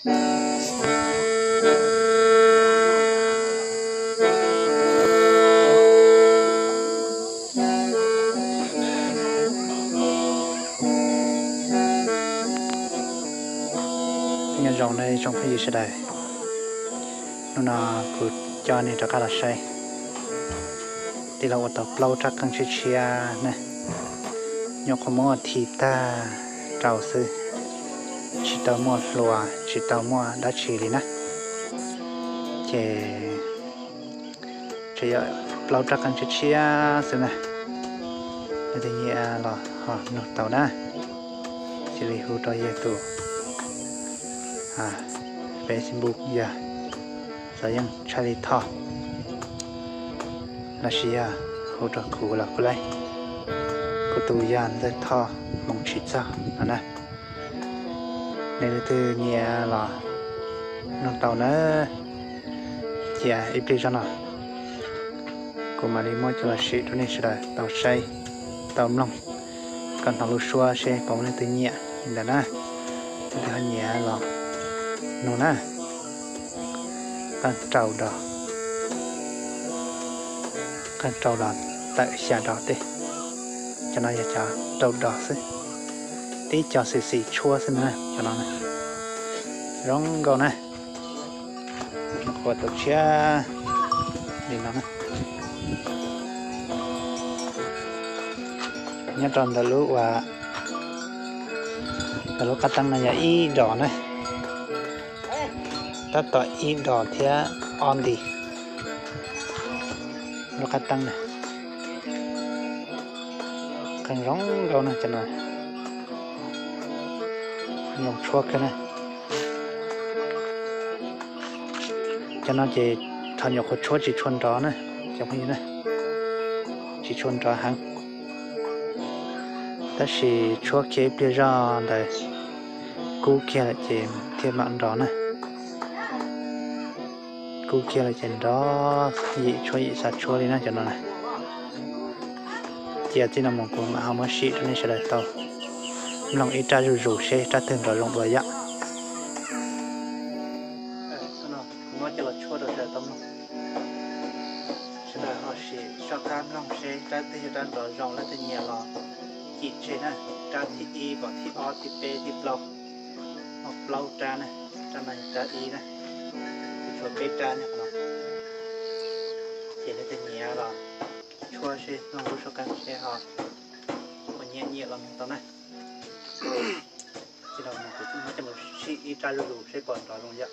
Nyob zoo nej tsoom phooj ywg sawv daws, hnub no kuv coj nej rov qab los saib tij laug ua tau plaub rab qeej tshiab tshiab na, nyuam qhuav muab thi tag rau xwb, tsis tau muaj hlua, tsis tau muaj dab tsi li na. Ces tseem yog plaub rab qeej tshiab tshiab xwb na. Leej twg nyiam los ho nug tau na. Cia li hu rau yawg tus Facebook yog Xov Yeej Tshaj Li Thoj, los sis yog hu rau kuv los kuj laib. Kuv tus yog Ntxawg Thoj Hmoov Tsis Txog no na. Leej twg nyiam los nug tau na. Cia ib pliag zog no kuv mam li muab coj los sim rau nej sawv daws tau saib tau mloog, kom hnov lub suab seb puas muaj leej twg nyiam li ntawd na. Leej twg ho nyiam los nug na. Qeej rau dos, qeej rau los tawm xya dos tej. Cov no yog cov rau dos xwb, tib co xim xim tshuab xwb na cov no. Zoo nkauj na. Qhuav tau tshiab li no na. Nyob rau ntawm lub uas, ntawm lub qab teeb no yog ib dos na. Tab tom ib dos thiab ob nti lub qab teeb na. Qeej zoo nkauj na cov no, zoo tshuab kawg na. Cov no ces thaum nyuam qhuav tshuab tsis tshua nrov na, cov phooj ywg na, tsis tshua nrov heev. Tab sis tshuab kiag ib pliag zoj ntawd kub kiag lawm ces thiaj mam nrov na. Kub kiag lawm ces nrov yim tshuab yim xya tshuab li na cov no na. Cia txij no mus kuv mam ho muab sim rau nej sawv daws tau mloog ib rab zuj zus seb rab twg nrov zoo dua yom. Kuv muab coj los tshuab rau sawv daws tau mloog. Sawv daws ho sim soj qab mloog seb rab twg yog rab nrov zoo, leej twg nyiam los cim tseg na. Rab thib ib, pom thib ob, thib peb, thib plaub, muaj plaub rab na. Rab no yog rab ib na, kuv tshuab peb rab nyob qhov no. Ces leej twg nyiam los tshuab seb mloog lub suab qeej seb ho puas nyiam nyiam los mloog tau na. Txij no mus kuv muab coj mus sim ib rab zuj zus seb puas nrov zoo yom.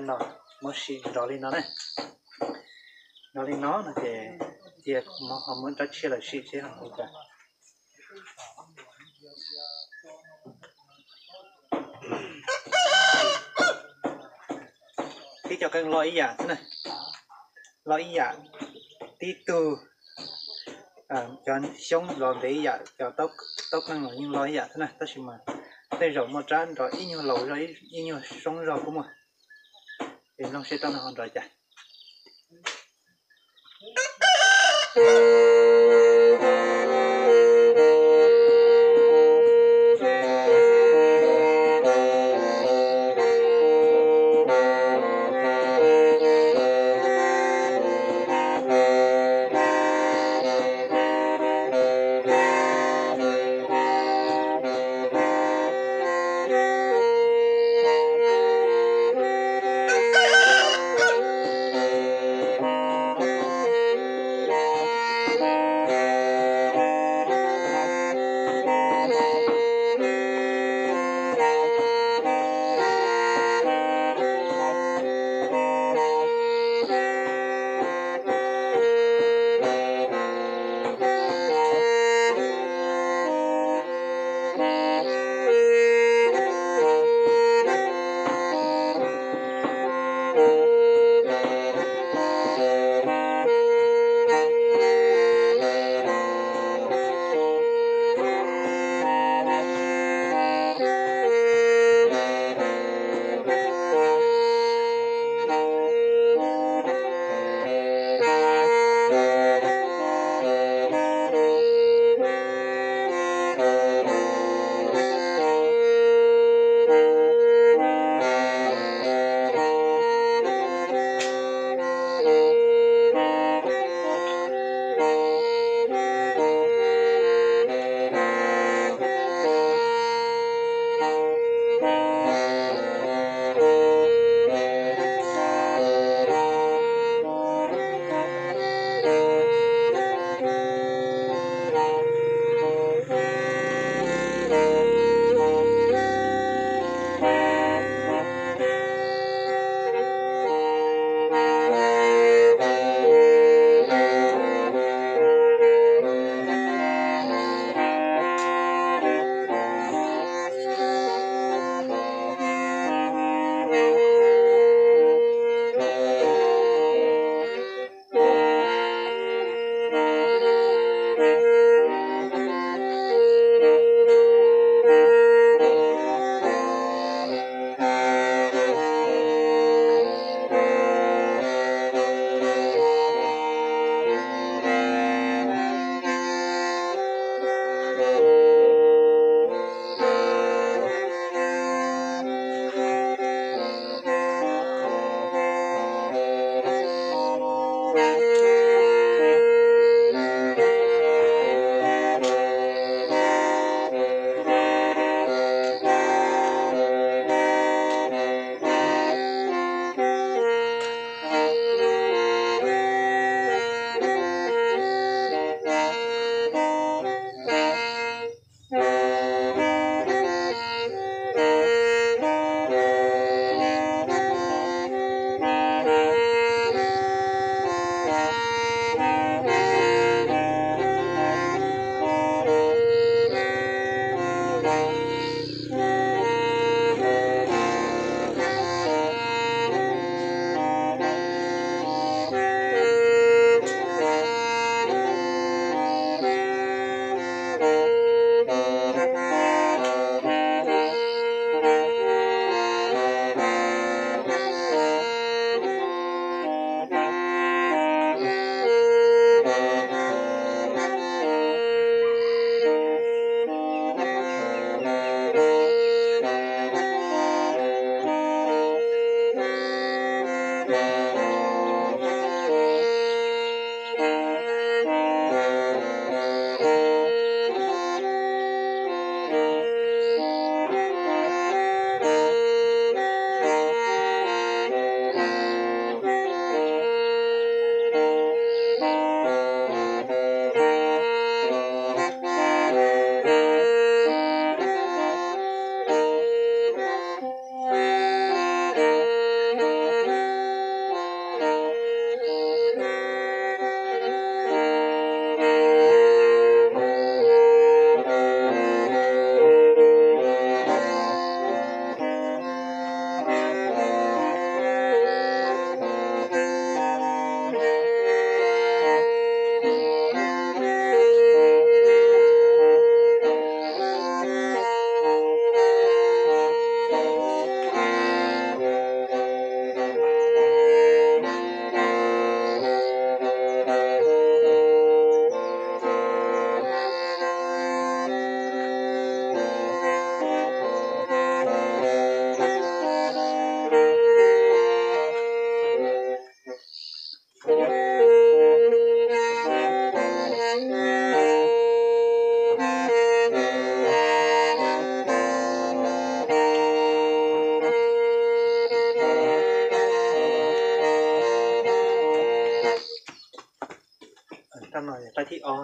No, muab sim nrov li no na. Nrov li no no ces cia kuv ho muab rab tshiab lawm sim seb ho li cas. Tib co qeej loj ib yam xwb na, loj ib yam, tib tug cov xyoob los ntev ib yam, cov taub qeej los yeej loj ib yam xwb na, tab sis mas tej zaum muaj rab nrov ib nyuag laus zog ib nyuag soob zog kuj muaj. Es mloog seb rab no ho nrov cas.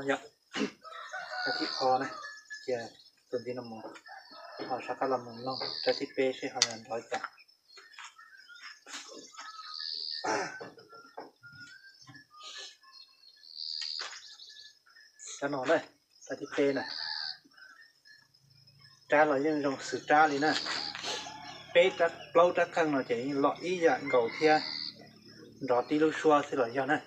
Yog, rab thib qho na, ces tus ntxiv no mus, ho rov qab los mus mloog rab thib peb seb ho yog nrov li cas. Rab no na, rab thib peb na, rab los yeej zoo xws rab li na. Peb rab, plaub rab qeej no ces yeej los ib yam nkaus thiab, nrov tib lub suab xwb los yog na.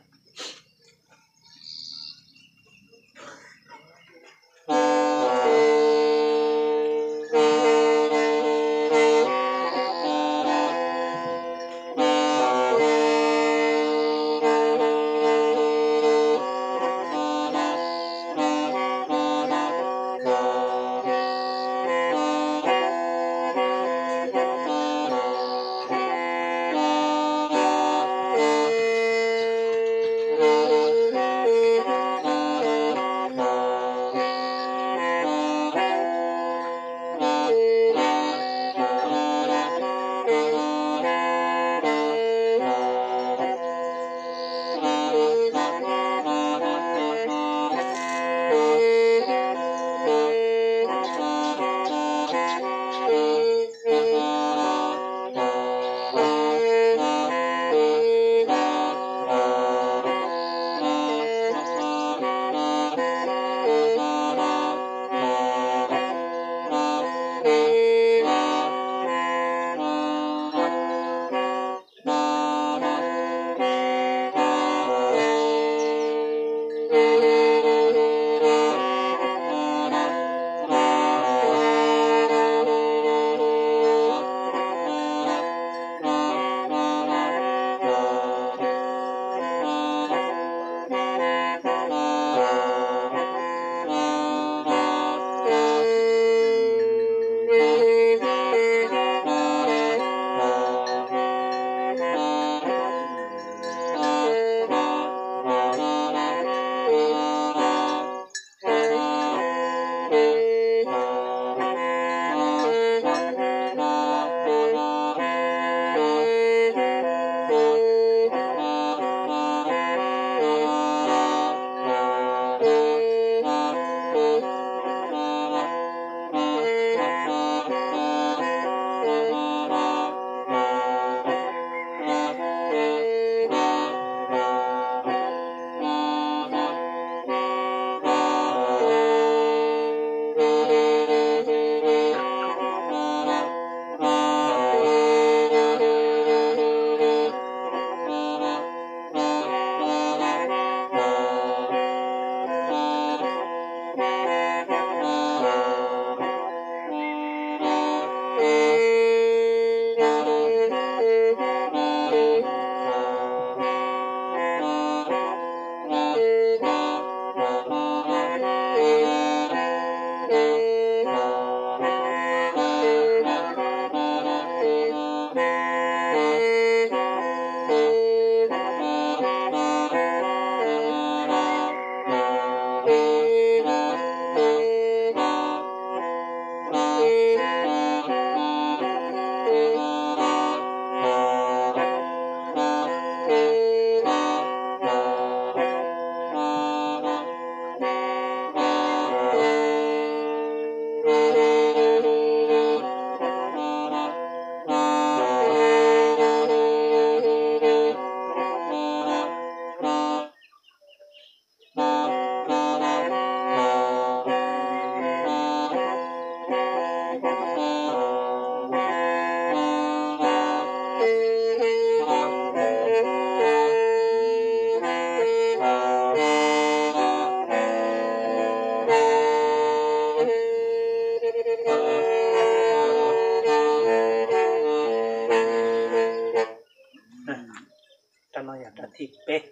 Rab no yog rab thib peb,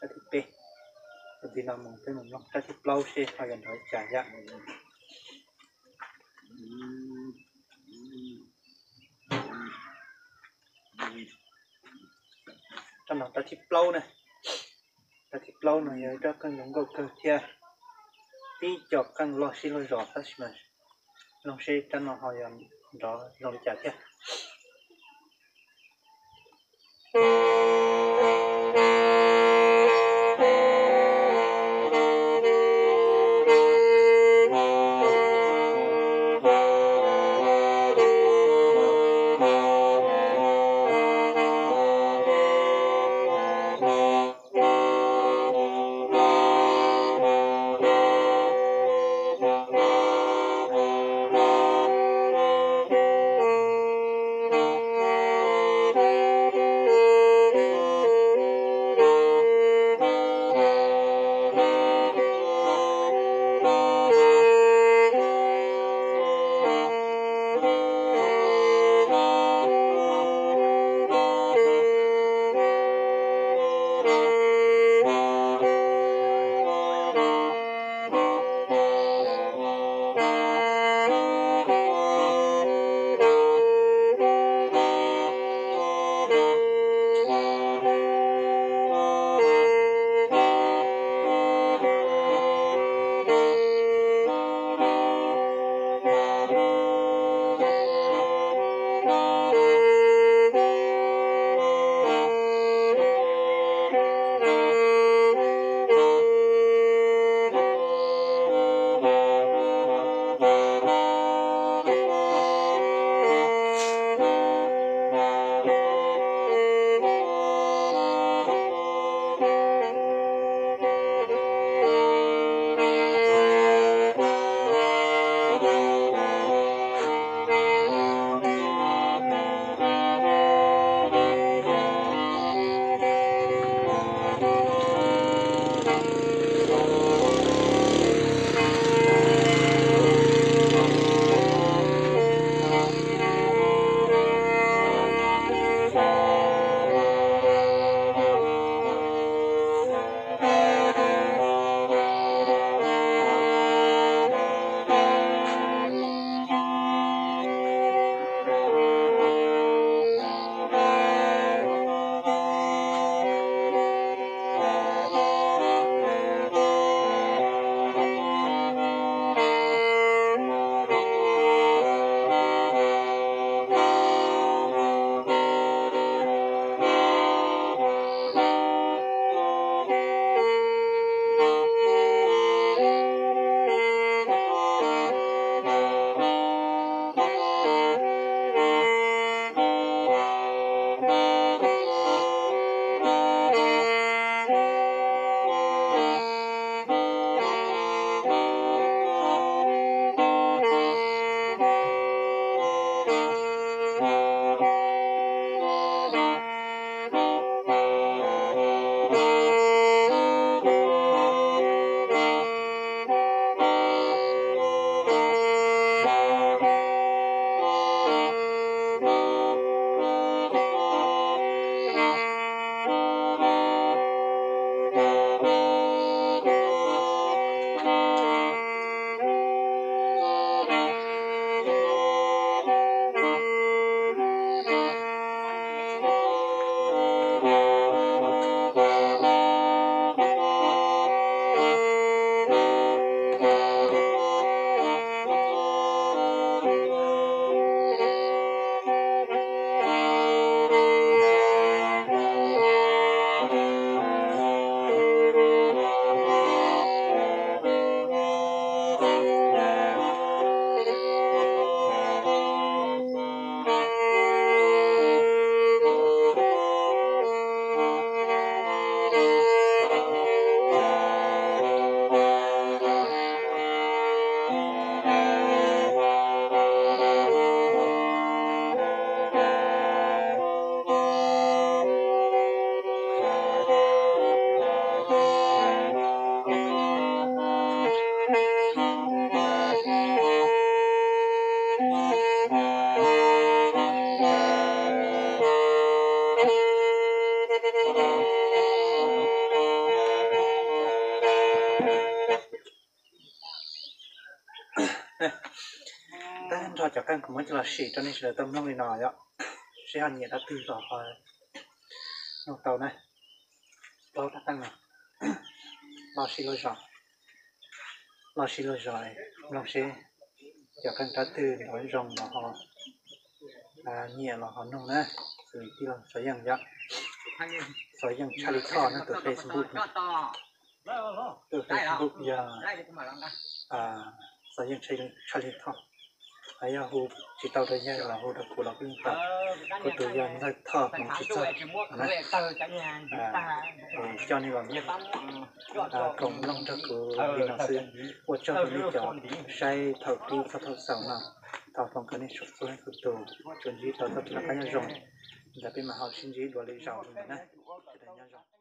rab thib peb. Tus ntxiv no mus peb mus mloog rab thib plaub seb ho yog nrov li cas yom. Rab no rab thib plaub na, rab thib plaub no yog ib rab qeej zoo nkauj kawg thiab, tib co qeej loj sib luag zos tab sis mas mloog seb rab no ho yog nrov zoo li cas thiab. Tag nrho cov qeej kuv muab coj los sim rau nej sawv daws tau mloog li no yom, seb ho nyiam dab twg los ho nug tau na. Plaub rab qeej no, los sim luag zos, los sim luag zos, mloog seb cov qeej rab twg nrov zoo los ho nyiam los ho nug na. Xws li tij laug Xov Yeej yom, Xov Yeej Tshaj Li Thoj na, tus Facebook na, tus Facebook yog Xov Yeej Tshaj Li Thoj. Yog hu tsis tau rau yawg los hu rau kuv los kuj yeej tau. Kuv tus yog Ntxawg Thoj Hmoov Tsis Txog na. Coj nej los koom mloog nrog kuv li no xwb. Ua tsaug rau nej cov saib thaum pib txog thaum xaus no. Thov foom kom nej txhua leej txhua tus tsuas ntsib tau txoj kev noj qab nyob zoo. Ntawd peb mam ho sib ntsib dua lwm zaus na. Sawv daws nyob zoo.